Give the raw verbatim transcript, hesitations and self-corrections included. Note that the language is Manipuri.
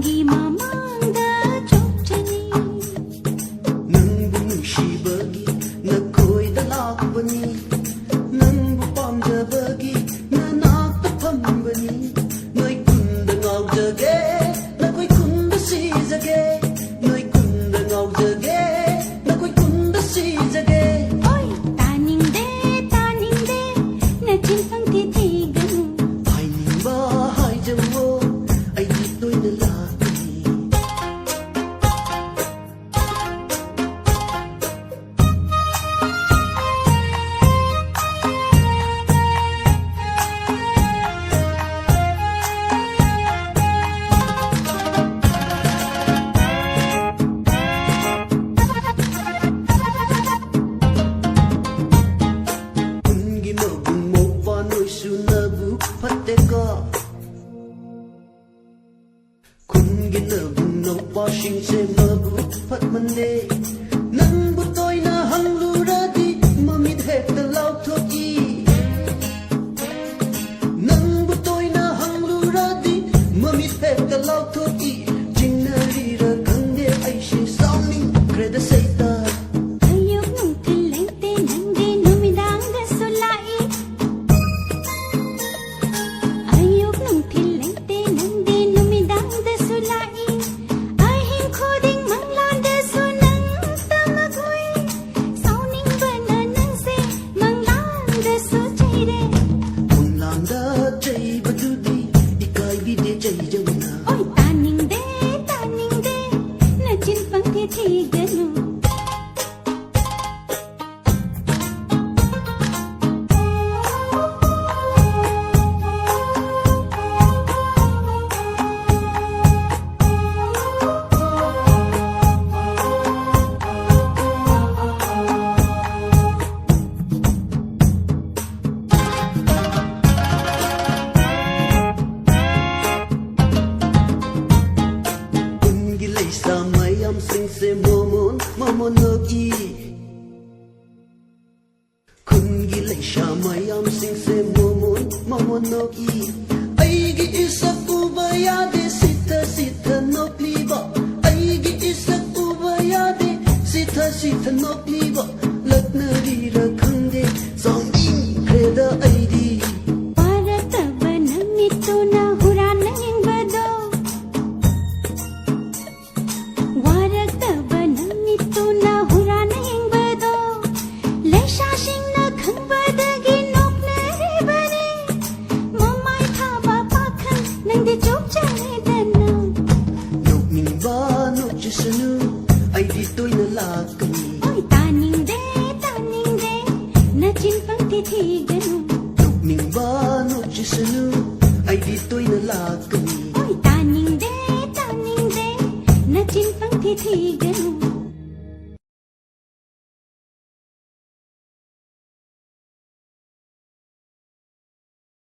ꯒꯤ ꯃꯃꯥꯡꯗ ꯆꯣꯛꯆꯅꯤ꯫ ꯅꯪꯕꯨ ꯅꯨꯡꯁꯤꯕꯒꯤ ꯅꯈꯣꯏꯗ ꯂꯥꯛꯄꯅꯤ꯫ ꯅꯪꯕꯨ ꯄꯥꯝꯖꯕꯒꯤ ꯅꯅꯥꯛꯇ ꯐꯝꯕꯅꯤ꯫ ꯅꯣꯏ ꯈꯨꯟꯗ ꯉꯥꯎꯖꯒꯦ, ꯅꯈꯣꯏ ꯈꯨꯟꯗ ꯁꯤꯖꯒꯦ꯫ ꯅꯣꯏ ꯈꯨꯟꯗ ꯉꯥꯎꯖꯒꯦ, ꯅꯈꯣꯏ ꯈꯨꯟꯗ ꯁꯤꯖꯒꯦ꯫ ꯑꯣꯏ, ꯇꯥꯅꯤꯡꯗꯦ, ꯇꯥꯅꯤꯡꯗꯦ, ꯅꯆꯤꯟ ꯄꯪꯊꯤ ꯊꯤꯒꯅꯨ꯫ ꯍꯥꯏꯅꯤꯡꯕ ꯍꯥꯏꯖꯧꯋꯣ, ꯑꯩꯗꯤ ꯇꯣꯏꯅ ꯂꯥꯛꯀꯅꯤ꯫ ꯈꯨꯟꯒꯤ ꯃꯕꯨꯡ ꯃꯧꯄ꯭ꯋꯥ ꯅꯣꯏꯁꯨ ꯅꯕꯨꯛ ꯐꯠꯇꯦꯀꯣ꯫ ꯈꯨꯟꯒꯤ ꯅꯕꯨꯡ ꯅꯧꯄꯥꯁꯤꯡꯁꯦ ꯃꯕꯨꯛ ꯐꯠꯃꯟꯗꯦ꯫ ꯅꯪꯕꯨ ꯇꯣꯏꯅ ꯍꯪꯂꯨꯔꯗꯤ ꯃꯃꯤꯠ ꯍꯦꯛꯇ ꯂꯥꯎꯊꯣꯛꯏ꯫ ꯅꯪꯕꯨ ꯇꯣꯏꯅ ꯍꯪꯂꯨꯔꯗꯤ ꯃꯃꯤꯠ ꯍꯦꯛꯇ ꯂꯥꯎꯊꯣꯛꯏ꯫ ꯆꯤꯡꯅꯔꯤꯔ ꯈꯪꯗꯦ ꯑꯩꯁꯦ ꯁꯥꯎꯅꯤꯡꯈ꯭ꯔꯦꯗ ꯁꯩꯇ꯫ ꯑꯌꯨꯛ ꯅꯨꯡꯊꯤꯜ ꯂꯩꯇꯦ ꯅꯪꯗꯤ ꯅꯨꯃꯤꯗꯥꯡꯗꯁꯨ ꯂꯥꯛꯏ꯫ ꯑꯌꯨꯛ ꯅꯨꯡꯊꯤꯜ ꯂꯩꯇꯦ ꯅꯪꯗꯤ ꯅꯨꯃꯤꯗꯥꯡꯗꯁꯨ ꯂꯥꯛꯏ꯫ ꯑꯍꯤꯡ ꯈꯨꯗꯤꯡ ꯃꯪꯂꯥꯟꯗꯁꯨ ꯅꯪ ꯇꯃꯛ ꯎꯏ꯫ ꯁꯥꯎꯅꯤꯡꯕꯅ ꯅꯪꯁꯦ ꯃꯪꯂꯥꯟꯗꯁꯨ ꯆꯩꯔꯦ꯫ ꯃꯪꯂꯥꯟꯗ ꯆꯩꯕꯗꯨꯗꯤ ꯏꯀꯥꯏꯕꯤꯗꯦ ꯆꯩꯖꯧꯅ꯫ ꯑꯣꯏ ꯇꯥꯅꯤꯡꯗꯦ, ꯇꯥꯅꯤꯡꯗꯦ, ꯅꯆꯤꯟ ꯄꯪꯊꯤ ꯊꯤꯒꯅꯨ꯫ ꯈꯨꯟꯒꯤ ꯂꯩꯁꯥ ꯃꯌꯥꯝꯁꯤꯡꯁꯦ ꯃꯣꯃꯣꯟ ꯃꯣꯃꯣꯟ ꯅꯣꯛꯏ꯫ ꯈꯨꯟꯒꯤ ꯂꯩꯁꯥ ꯃꯌꯥꯝꯁꯤꯡꯁꯦ ꯃꯣꯃꯣꯟ ꯃꯣꯃꯣꯟ ꯅꯣꯛꯏ꯫ ꯑꯩꯒꯤ ꯏꯁꯛ ꯎꯕ ꯌꯥꯗꯦ ꯁꯤꯠꯇ ꯁꯤꯊ ꯅꯣꯛꯂꯤꯕ ꯑꯩꯒꯤ ꯏꯁꯛ ꯎꯕ ꯌꯥꯗꯦ꯫ ꯁꯤꯊ ꯁꯤꯊ ꯅꯣꯛꯂꯤꯕ ꯂꯛꯅꯔꯤꯔ ꯈꯪꯗꯦ꯫ ꯁꯥꯎꯅꯤꯡꯈ꯭ꯔꯦꯗ ꯑꯩꯗꯤ꯫ ꯋꯥꯔꯛꯇꯕ ꯅꯨꯃꯤꯠꯇꯨꯅ ꯍꯨꯔꯥꯟꯅ ꯌꯦꯡꯕꯗꯣ꯫ ꯋꯥꯔꯛꯇꯕ ꯅꯨꯃꯤꯠꯇꯨꯅ ꯍꯨꯔꯥꯟꯅ ꯌꯦꯡꯕꯗꯣ꯫ ꯂꯩꯁꯥꯁꯤꯡꯅ ꯈꯪꯕꯗꯒꯤ ꯅꯣꯛꯅꯔꯤꯕꯅꯤ꯫ ꯃꯃꯥꯏ ꯊꯥꯕ ꯄꯥꯈꯪ ꯅꯪꯗꯤ ꯆꯣꯞꯆꯔꯦꯗꯅ꯫ ꯅꯣꯛꯅꯤꯡꯕ ꯅꯣꯛꯆꯁꯅꯨ, ꯑꯩꯗꯤ ꯇꯣꯏꯅ ꯂꯥꯛꯀꯅꯤ꯫ ꯑꯣꯏ ꯇꯥꯅꯤꯡꯗꯦ, ꯇꯥꯅꯤꯡꯗꯦ, ꯅꯆꯤꯟ ꯄꯪꯊꯤ ꯊꯤꯒꯅꯨ꯫ ꯅꯣꯛꯅꯤꯡꯕ ꯅꯣꯛꯆꯁꯅꯨ, ꯑꯩꯗꯤ ꯇꯣꯏꯅ ꯂꯥꯛꯀꯅꯤ꯫ ꯑꯣꯏ ꯇꯥꯅꯤꯡꯗꯦ, ꯇꯥꯅꯤꯡꯗꯦ, ꯅꯆꯤꯟ ꯄꯪꯊꯤ ꯊꯤꯒꯅꯨ꯫